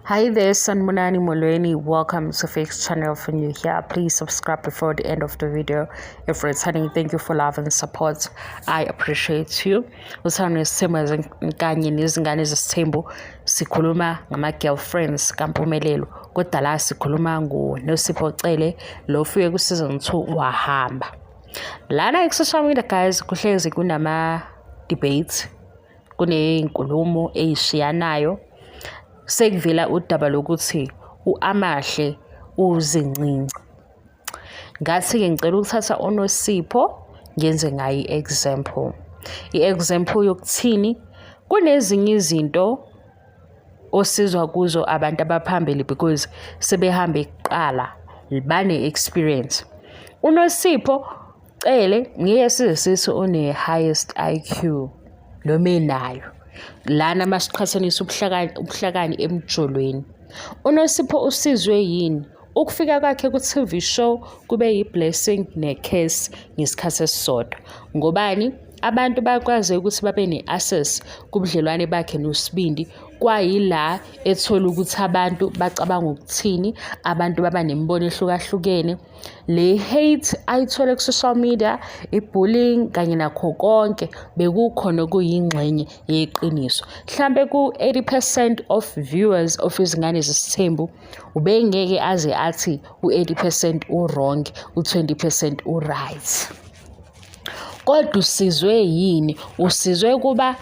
Hi there, Sanibonani Molweni. Welcome to Fix Channel. For new here, please subscribe before the end of the video. If returning, thank you for love and support. I appreciate you. Uthando Nesithembu kanye nezingane zesithembu, sikhuluma ngama-girlfriends kaMpumelelo, kodwa la sikhuluma ngoNosipho Cele lo ufike ku-season 2 wahamba. Lana ku-social media, guys, kuhlezi kunama-debates, kuney'nkulumo ey'shiyanayo. Sekuvela udaba lokuthi u-Amahle uzincinci. Ngathi-ke ngicela ukuthatha uNosipho ngenze ngayo i-example. I-example yokuthini? Kunezinye izinto osizwa kuzo abantu abaphambili because sebehambe kuqala, bane-experience. UNosipho Cele ngeke size sithi une-highest IQ noma enayo lana masiqhathanisa ubuhlakani emjolweni. UNosipho usizwe yini? Ukufika kwakhe ku-TV show kube yi-blessing ne-curse ngesikhathi esisodwa. Ngobani? Abantu bakwazi ukuthi babe ne-access kubudlelwane bakhe noSibindi, kwayila ethola ukuthi abantu bacabanga ukuthini, abantu baba nemibono ehlukahlukene. Le hate ayithole ku-social media, i-bullying kanye nakho konke, bekukhona okuyingxenye yeqiniso. Mhlampe ku-80% of viewers of Izingane Zesithembu ubengeke aze athi u-80% u-wrong, u-20% u-right. Kodwa usizwe yini? Usizwe kuba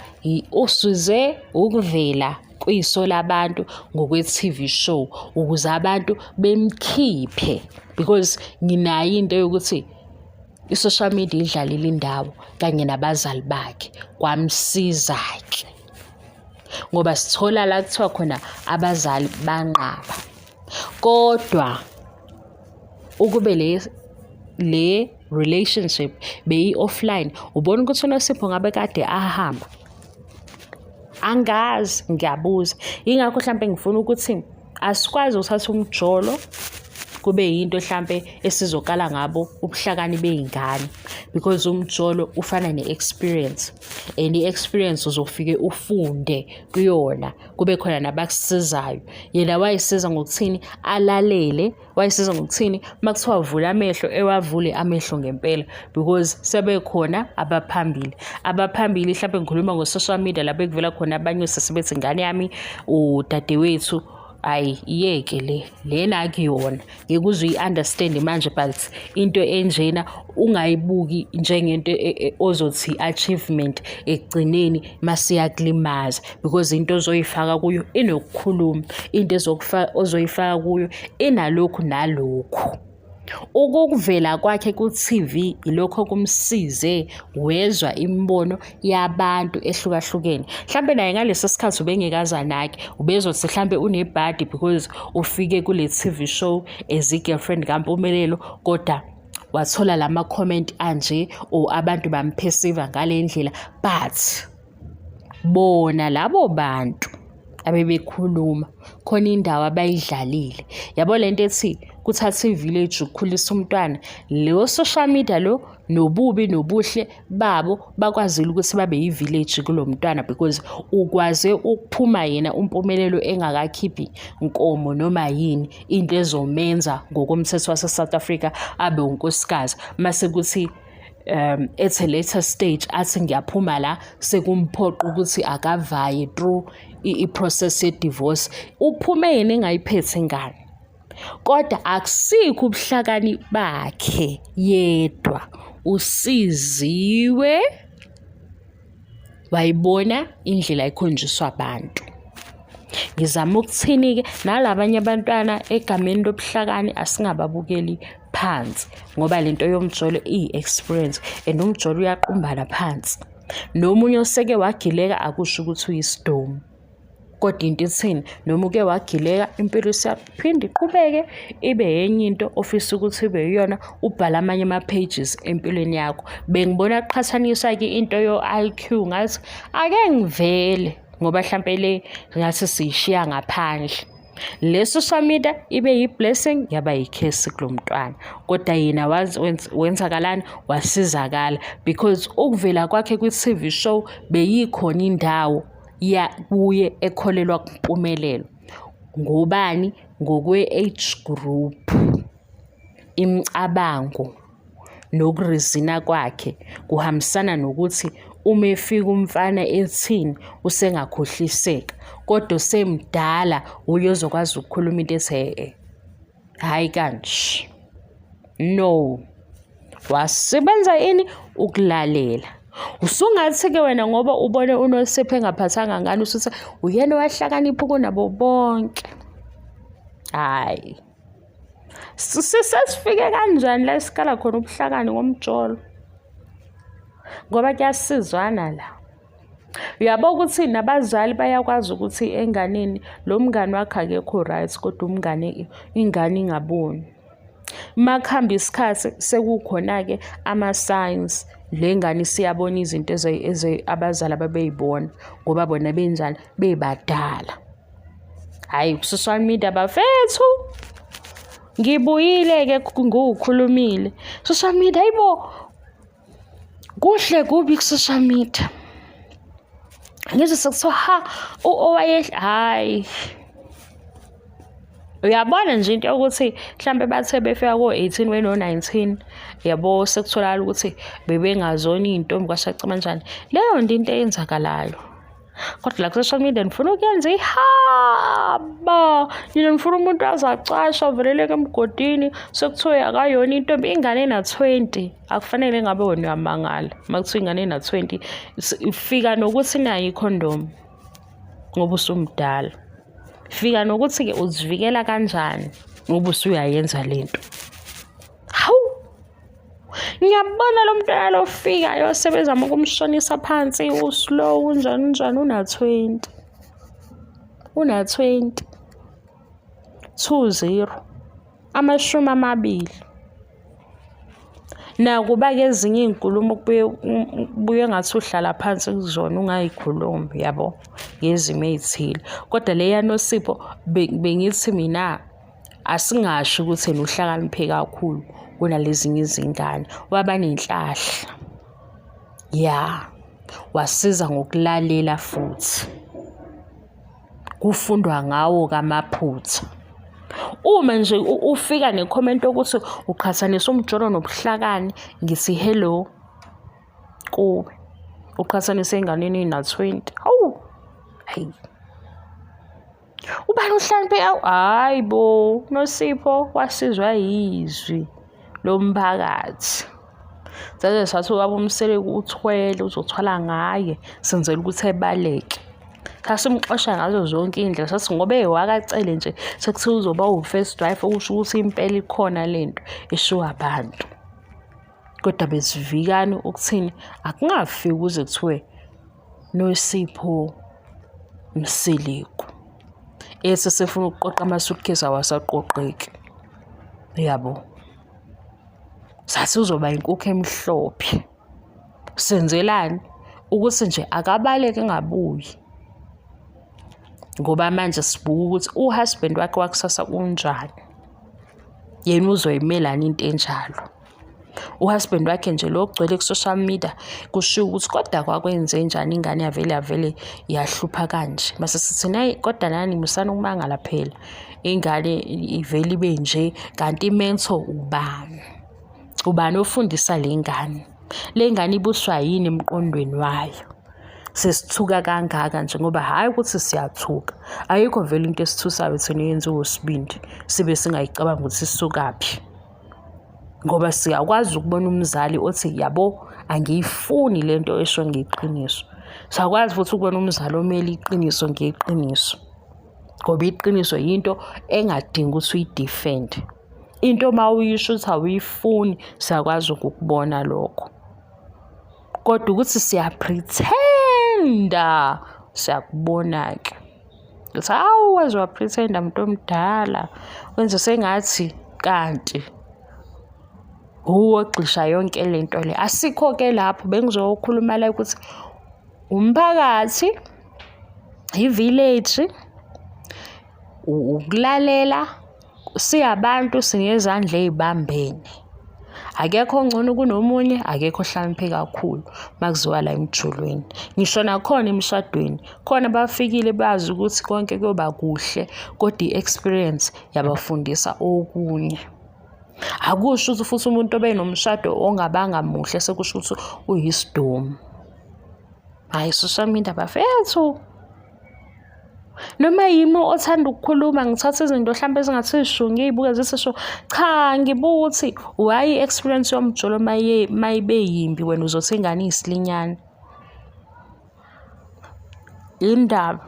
usizwe ukuvela kwiso labantu ngokwe-TV show ukuze abantu bemkhiphe, because nginayo into yokuthi i-social media idlalile indawo kanye nabazali bakhe, kwamsiza-ke ngoba sithola la kuthiwa khona abazali banqaba. Kodwa ukube le relationship beyi-offline, ubona ukuthi uNosipho ngabe kade ahamba? Angazi, ngiyabuza. Yingakho hlampe ngifuna ukuthi asikwazi ukuthatha umjolo kube yinto hlampe esizokala ngabo ubuhlakani bey'ngane, because umjolo ufana ne-experience, and i-experience uzofike ufunde kuyona, kube khona nabakusizayo. Yena wayesiza ngokuthini? Alalele. Wayesiza ngokuthini? Uma kuthiwa vula amehlo, ewavule amehlo ngempela, because sebekhona abaphambili. Hlampe ngikhuluma ngo-social media, lapho ekuvela khona abanye osisi bethi, "Ingane yami, udadewethu, ayi iyeke le, lena akuyona." Ngeke uze uyi-understand manje, but into enjena ungayibuki njengento ozothi achievement ekugcineni masiyakulimaza, because into ozoyifaka kuyo inokukhuluma, into ozoyifaka kuyo inalokhu nalokhu. Ukuvela kwakhe ku-TV ilokho okumsize wezwa imibono yabantu ehlukahlukene. Mhlampe naye ngaleso sikhathi ubengeke aze anake, ubezothi hlampe unebhadi because ufike kule TV show as i-girlfriend kaMpumelelo, kodwa wathola lama-comment anje or abantu bam-perceive ngale ndlela. But bona labo bantu abebekhuluma khona indawo abayidlalile, yabo, lento ethi kuthatha i-village ukukhulisa umntwana. Leyo social media lo nobubi nobuhle babo bakwazile ukuthi babe yi-village kulo mntwana, because ukwaze ukuphuma yena uMpumelelo engakakhiphi nkomo noma yini into ezomenza ngokomthetho wase-South Africa abe unkosikazi. Mase kuthi at a later stage athi ngiyaphuma la, sekumphoqa ukuthi akavaye through i-process ye-divorce. Uphume yena engayiphethe ingane, kodwa akusikho ubuhlakani bakhe yedwa, usiziwe wayibona indlela ekhonjiswa abantu. Ngizama ukuthini-ke? Nalabanye abantwana egameni lobuhlakani asingababukeli phansi, ngoba lento yomjolo iyi-experience, and umjolo uyaqumbana phansi. Nomunye oseke wagileka akusho ukuthi uyisidomu, kodwa into ithini? Noma uke wagileka, impilo isiyaphinda iqhubeke, ibe enye into ofisa ukuthi ibe yiyona, ubhale amanye ama-pages empilweni yakho. Bengibona kuqhathaniswa-ke into yo-IQ, ngathi ake ngivele ngoba hlampe le ngathi siyishiya ngaphandle. Le social media ibe yi-blessing, yaba yi-curse kulo mntwana, kodwa yena wenzakalani? Wasizakala, because ukuvela kwakhe kwi-TV show beyikhona indawo ya kuye ekholelwa kumpumelelo. Ngobani? Ngokwe-age group, imicabango nokurizina kwakhe kuhambisana nokuthi uma efika umfana ethini usengakhohliseka, kodwa osemdala wuye ozokwazi ukukhuluma into ethi e-e, hhayi kanje. No. Wasebenza ini? Ukulalela. Usungathi-ke wena ngoba ubone uNosipho engaphathanga ngani usuthi uyena owahlakanipha kunabo bonke. Hhayi. Sesifike kanjani la esikala khona ubuhlakani ngomjolo? Ngoba kuyasizwana la. Uyabo ukuthi nabazali bayakwazi ukuthi enganeni lo mngani wakhe akekho right kodwa umngane ingane ingaboni. Uma kuhamba isikhathi sekukhona-ke ama-signs le ngane isiyabona izinto abazali ababey'bona ngoba bona benjani bebadala. Hhayi ku-social media bafethu ngibuyile-ke ngiwukhulumile. Social media hayi bo, kuhle kubi ku-social media. Ngizwe sekuthiwa ha owaye hhayi. Uyabona nje into yokuthi mhlampe bathe befika ko-18 beno-19 yabo sekutholakala ukuthi bebengazona iy'ntombi kwashaca manjani. Leyo nto into eyenzakalayo. Kodwa la ku-social media nifuna ukuyenza ihaba. Nina nifuna umuntu aze acashe aveleleke emgodini sekuthiwe akayona intombi ingane ena-20 akufanele ngabe wena uyamangala uma kuthiwa ingane ena-20 ifika nokuthi nayo ikhondomu ngoba usumdala. Fika nokuthi-ke uzivikela kanjani ngoba usuyayenza lento. Hawu! Ngiyabona lo mntwana lo ofikayo sebezama ukumshonisa phansi uslow unjani unjani una-20. Una-20. 20. 20. Nakuba-ke ezinye iy'nkulumo kubuye kubuye ngathi uhlala phansi kuzona ungayikhulumi yabo ngezimo ey'thile. Kodwa le yaNosipho bengithi mina asingasho ukuthi yena uhlakaniphe kakhulu kunalezinye izingane, waba nenhlahla. Ya, wasiza ngokulalela futhi. Kufundwa ngawo-ke amaphutha. Uma nje ufika ne-comment yokuthi uqhathanisa umjolo nobuhlakani, ngithi hello kuwe. Uqhathanise enganeni ena-twenty, hawu, hhayi. Ubani uhlakaniphe hhayi bo, uNosipho wasizwa yizwi lomphakathi. Saze sathi ubaba uMseleku uthwele uzothwala ngaye senzela ukuthi ebaleke. Sasimxosha ngazo zonke iy'ndlela sathi ngoba ewakacele nje sekuthiwa uzoba u-first wife okusho ukuthi impela ikhona le nto eshiwo abantu. Kodwa besivikani ukuthini akungafiki kuze kuthiwe Nosipho Mseleku esesefuna ukuqoqa ama-suitcase awasaqoqeki yabo. Sathi uzoba inkukhu emhlophe. Senzelani? Ukuthi nje akabaleke engabuyi. Ngoba manje sibuka ukuthi u-husband wakhe wakusasa unjani. Yena uzoyimelani into enjalo. U-husband wakhe nje lo ogcwele ku-social media kushiwo ukuthi kodwa kwakwenzenjani ingane yavele yavele yahlupha kanje. Mase sithi nayi kodwa nani musani ukumangala phela. Ingane ivele ibe nje kanti i-mentor ubani? Ubani ofundisa le ngane? Le ngane ibuswa yini emqondweni wayo? Sesithuka kangaka nje ngoba hhayi ukuthi siyathuka. Ayikho vele into esithusayo thina eyenziwa uSibindi sibe singayicabangi ukuthi isukaphi. Ngoba siyakwazi ukubona umzali othi yabo angiyifuni le nto esho ngeqiniso. Siyakwazi futhi ukubona umzali omele iqiniso ngeqiniso. Ngoba iqiniso yinto engadingi ukuthi uyidifende. Into uma uyisho ukuthi awuyifuni siyakwazi ukukubona lokho. Kodwa ukuthi siya-pretend-a siyakubona-ke. Ngithi hawu waze wa-pretend-a muntu omdala wenze sengathi kanti wuwe ogxisha yonke le nto le. Asikho-ke lapho bengizokhuluma la ukuthi umphakathi, i-village, ukulalela, singabantu sinezandla ey'bambene. Akekho ongcono kunomunye, akekho ohlakaniphe kakhulu makuziwa la emjolweni. Ngisho nakhona emshadweni, khona bafikile bazi ukuthi konke kuyoba kuhle, kodwa i-experience yabafundisa okunye. Akusho ukuthi futhi umuntu obenomshado ongabanga muhle sekusho ukuthi uyisidomu. Hhayi social media bafethu. Noma yimi othanda ukukhuluma ngithatha izinto hlampe ezingathi shu ngiy'buke zithi shu. Cha, ngibuka ukuthi why i-experience yomjolo mayibe yimbi wena uzothi ingane iyisilinyana. Yini ndaba?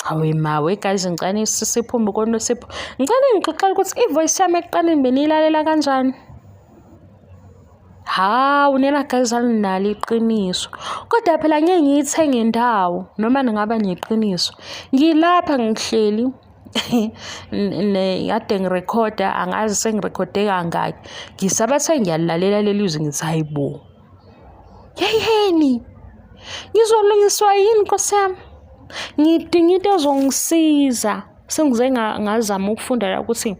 Hawe ma, we guys ngicela siphume koNosipho. Ngicela ningixoxele ukuthi i-voice yami ekuqaleni beniyilalela kanjani? Hawu nina guys alinalo iqiniso. Kodwa phela ngeke ngiyithenge ndawo noma ningaba neqiniso. Ngilapha ngihleli kade ngirekhoda angazi sengirekhode kangaki. Ngisabathe ngiyalilalela leli zwi ngithi hayi bo. Yeyeni! Ngizolungiswa yini Nkosi yami? Ngidinga into ezongisiza. Sengize ngazama ukufunda la ukuthi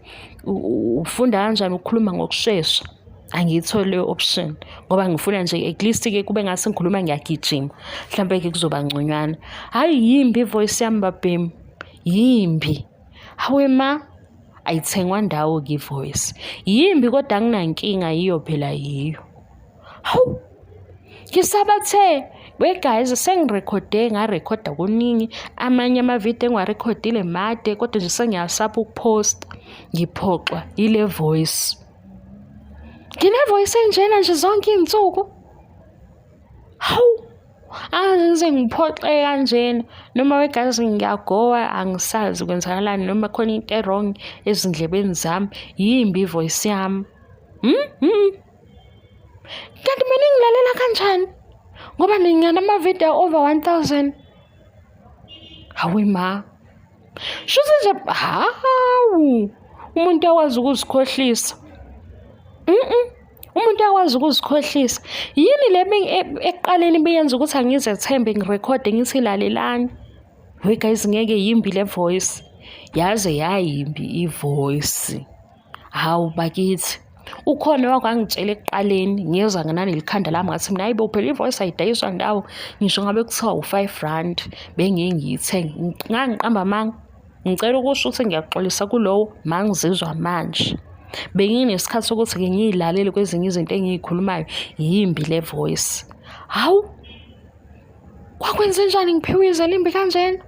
ufunda kanjani ukukhuluma ngokushesha. Angiyitholi leyo option ngoba ngifuna nje at least-ke kube ngase ngikhuluma ngiyagijima. Mhlampe-ke kuzoba ngconywana. Hhayi yimbi i-voice yami babhemu, yimbi. Hawe ma, ayithengwa ndawo-ke i-voice. Yimbi kodwa anginankinga yiyo phela yiyo. Hawu! Ngisabathe we guys sengirekhode ngarekhoda kuningi amanye amavidiyo engiwarekhodile made kodwa nje sengiyasaba ukuphosta ngiphoxwa yile voice. Ngine-voice enjena nje zonke iy'nsuku. Hawu! Angize ngiphoxeke kanjena noma we guys ngiyagowa angisazi kwenzakalani noma khona into e-wrong ezindlebeni zami yimbi i-voice yami. Hmm? Hmm? Kanti mina ngilalela kanjani? Ngoba nginamavidiyo over 1000. Hawe ma. Shuthi nje hawu umuntu akwazi ukuzikhohlisa. Umuntu akwazi ukuzikhohlisa. Yini le ekuqaleni ibiyenza ukuthi angizethembe ngirekhode ngithi lalelani. We guys ngeke yimbi le voice. Yaze yayimbi i-voice. Hawu bakithi. Ukhona owake wangitshela ekuqaleni ngezwa nginaleli khanda lami ngathi mina hayi bo phela i-voice ayidayiswa ndawo ngisho ngabe kuthiwa u-five rand bengeke ngiyithenge. Ngangiqamba amanga. Ngicela ukusho ukuthi ngiyaxolisa kulowo mangizizwa manje. Benginesikhathi sokuthi-ke ngiyilalele kwezinye izinto engiyikhulumayo yimbi le voice. Hawu! Kwakwenzenjani ngiphiwe izwi elimbi kanjena?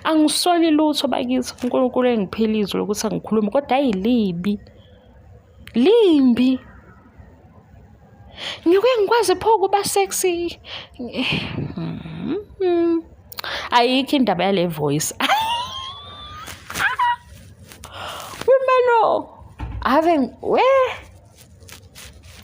Angisoli lutho bakithi uNkulunkulu engiphile izwi lokuthi angikhulume kodwa ayi libi. Limbi. Ngike ngikwazi pho ukuba sexy. Ayikho indaba yale voice. Wemalo. Ave we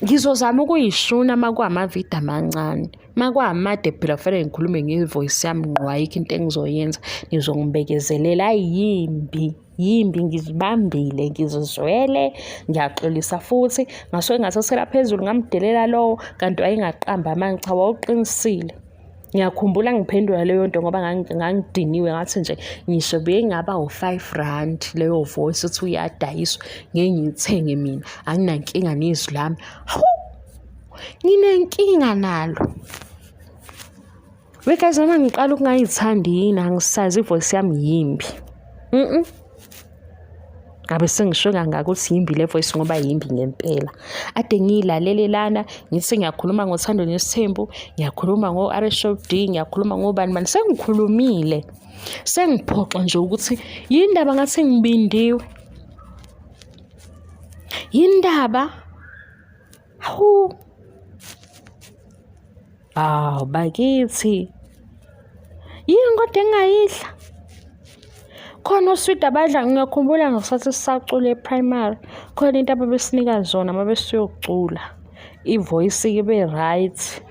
ngizozama ukuyishuna uma kuwamavidiyo amancane. Uma kuwamade phela kufanele ngikhulume nge-voice yami ngqo ayikho into engizoyenza nizongibekezelela. Ayi yimbi, yimbi ngizibambile ngizizwele ngiyaxolisa futhi ngasuke ngathathela phezulu ngamdelela lowo kanti wayengaqamba amanga cha wawuqinisile. Ngiyakhumbula ngiphendula leyo nto ngoba ngangidiniwe ngathi nje ngisho beyingaba u-five rand leyo voice uthi uyadayiswa ngeke ngiyithenge mina anginankinga nezwi lami. Hawu! Nginenkinga nalo. We guys noma ngiqala ukungayithandi yini angisazi i-voice yami yimbi. Ngabe sengisho kangaka ukuthi yimbi le voice ngoba yimbi ngempela. Ade ngiyilalele lana ngithi ngiyakhuluma ngothando nesithembu, ngiyakhuluma ngo-R_H_O_D, ngiyakhuluma ngobani bani sengikhulumile. Sengiphoxa nje ukuthi yini ndaba ngathi ngibindiwe. Yini ndaba? Hawu! Hawu bakithi. Yini kodwa engingayidla? Khona oswidi abadla ngiyakhumbula ngesikhathi sisacula e-primary, khona into ababesinika zona uma besiyocula. I-voice ibe right.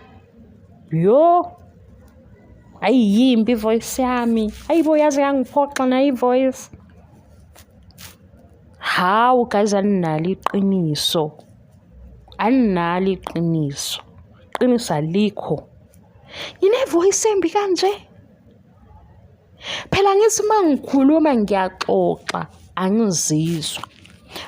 Yo! Ayi yimbi i-voice yami. Ayi bo yaze yangiphoxa nayo i-voice. Hawu guys aninalo iqiniso. Aninalo iqiniso. Iqiniso alikho. Ngine-voice embi kanje? Phela ngithi uma ngikhuluma ngiyaxoxa, angizizwa.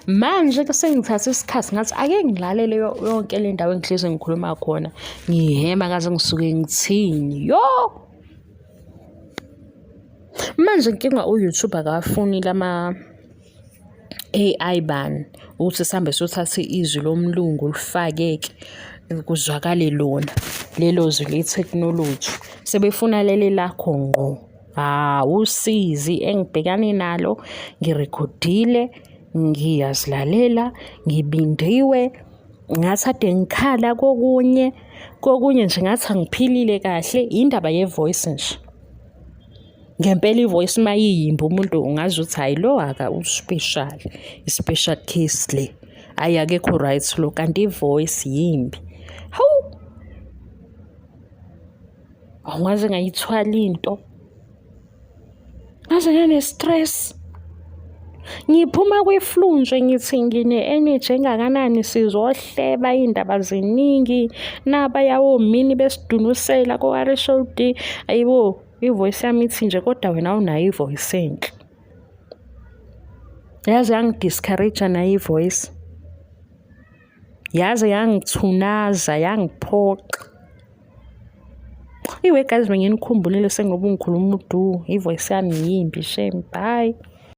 Manje-ke sengithathe isikhathi ngathi ake ngilalele yonke le ndawo engihlezi ngikhuluma khona, ngihhema kaze ngisuke ngithini, yo! Manje inkinga u-YouTube akafuni lama AI bani ukuthi sihambe siyothatha izwi lomlungu lifake-ke kuzwakale lona lelo zwi le-technology. Sebefuna leli lakho ngqo. Hawu usizi engibhekane nalo, ngirekhodile, ngiyazilalela, ngibindiwe, ngathi ade ngikhala kokunye, kokunye nje ngathi angiphilile kahle, indaba ye-voice nje. Ngempela i-voice uma iyimbi umuntu ungazi ukuthi hhayi lo aka u-special, i-special case le. Hhayi akekho right lo, kanti i-voice yimbi. Hawu! Awungaze ngayithwala into. Ngaze ngane-stress. Ngiphuma kwi-flu nje ngithi ngine-energy engakanani sizohleba iy'ndaba ziningi nabaya omini besidunusela ko-RSOD. Ayibo, i-voice yami ithi nje kodwa wena awunayo i-voice enhle. Yaze yangi-discourage-a nayo i-voice. Yaze yangithunaza, yangiphoqa. Iwe guys benginikhumbulile sengoba ngikhuluma udu, i-voice yami yimbi shame, bye.